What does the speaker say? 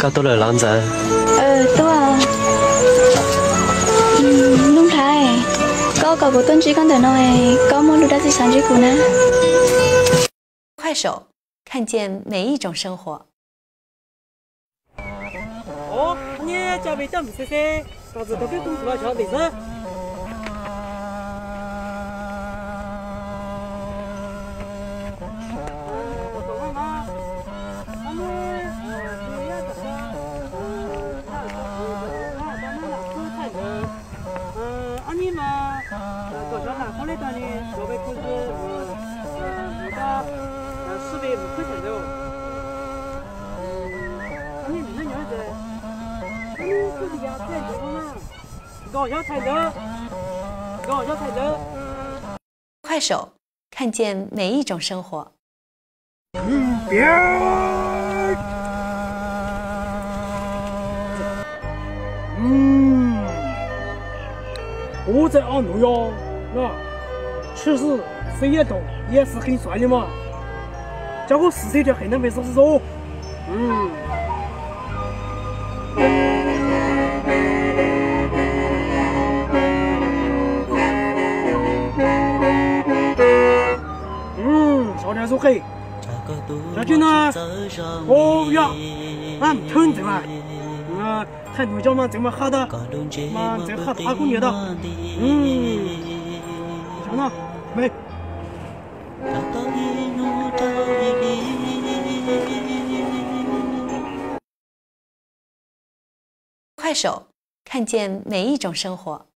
Koj tuaj lawm los Ntxawm? Tuaj. Nuj Nplhaib, koj kom kuv tuaj ntsib koj ntawm no, koj muaj lus dab tsi xav ntsib kuv na? 快手，看见每一种生活。 Ov, nej coj peb coj mus xwb xwb, kom txog tus koob txov cov pem xwb. Ob hnub no kom cov lam qhov lej tag li cov peb khub ntawd, sib peb mus khwb thaim ntawd. Ob hnub no nyob tsev, ob hnub kuj tsis yog thaij ntawd na, nkaum xyov thaim ntawd, nkaum xyov thaim ntawd. 快手，看见每一种生活。 Piav. Kuv txawm ob hnub yog tshwj xeeb xwb, yog thaum yog xwm qhia xov li mas, cov kuj xwm xib rau qhia nab pem xov xwb. Xov no zoo qis, cov tsis na, kuv yog Thawj Ntxawm mas, thaij ntu cov mas Ntxawm mas qha tag, mas Ntxawm qha tag qab kuj nyiam tag. Xov no me. 快手，看见每一种生活。